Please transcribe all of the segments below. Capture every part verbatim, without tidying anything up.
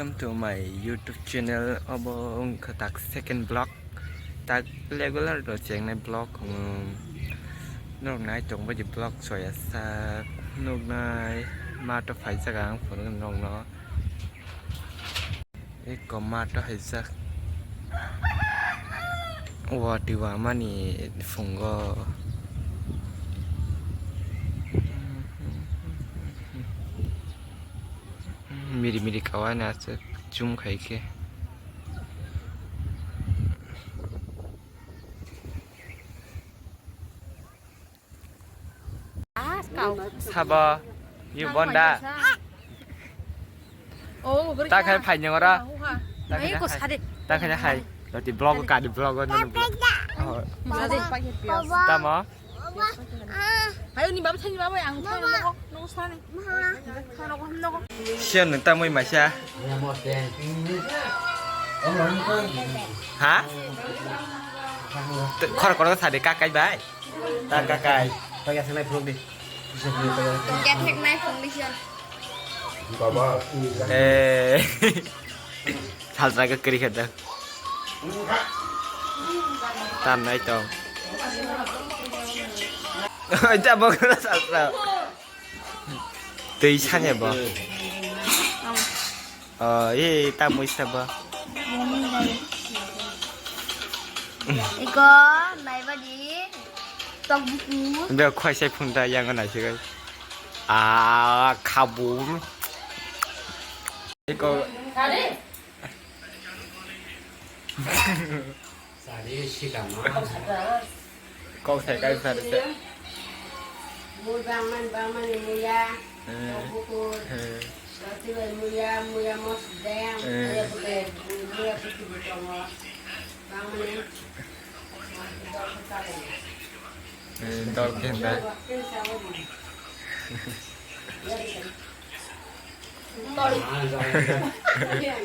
Welcome to my YouTube channel. Obo wngkha tak second vlog. Tak regular do chengnai vlog. Norok nai tong bai vlog soya sak. Nuknai ma to phaijak ang phunuk norokno. Eko ma to haijak. Wati wamani phungo. Miri miri kawai na aswk chum khai khe. Sabo, you bonda. Ta khai phai nyong ora. Ta khai hai. Ta khai hai. Roti vlog ka di vlog no. Tamo. Ayo ni baba sani baba ang thai nogo nogo sani. Nogo nogo. Siya nang tamoi maisa. Ha? Khor khor sadi kakai bai. Ta kakai. Ta ya sanai vlog di. Tong kethek nai phung di siya. Baba. Eh. Salsa ke kiri khada. Tam nai tong. Oi ta bok salsa. Tei sanya bo. Oh, eh, ta muista ba. Iko, naiba di. Tok buku. Be khoi sai phun ta yang nai sigai. Ah, khabum. Iko. Sari sikama. Kok sai kai sari se. Mui bangman bangmani muya. Eh. Bukur. Eh. Roti bai muya, muya mos deng. Eh. Muya bukur, muya bukur butongo. Bangmani. Eh, dol kenda.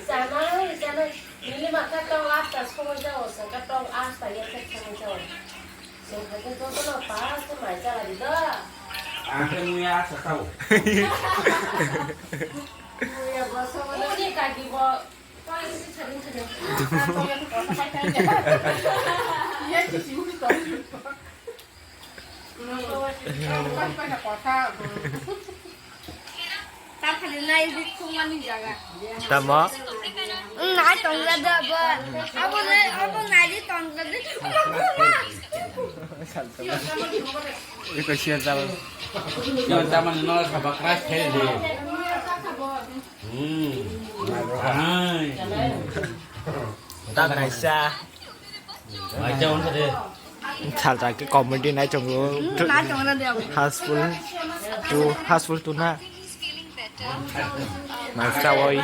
Samai, samai. Nini maka tong asta somoi jao, saka tong asta ya tek somoi jao. Sing hake joto no pa, samai jala di da. Angke muya asta tau. Muya boso. Uni kaki bo. Tong isi chading chading. Tong ya ko sa kai kai. Ya si si uni tong. Tamo? Wng, nai tongjak de abo. Abo le, abo nai di tongjak de. Iko siya tamo. Siya tamo no sabak ras khel de. Hmm. Hai. Tak naisa. Salsa ke comedy nai chongo. Hmm, nai chongo na dia. Housefull two, housefull two na. Maisa oi.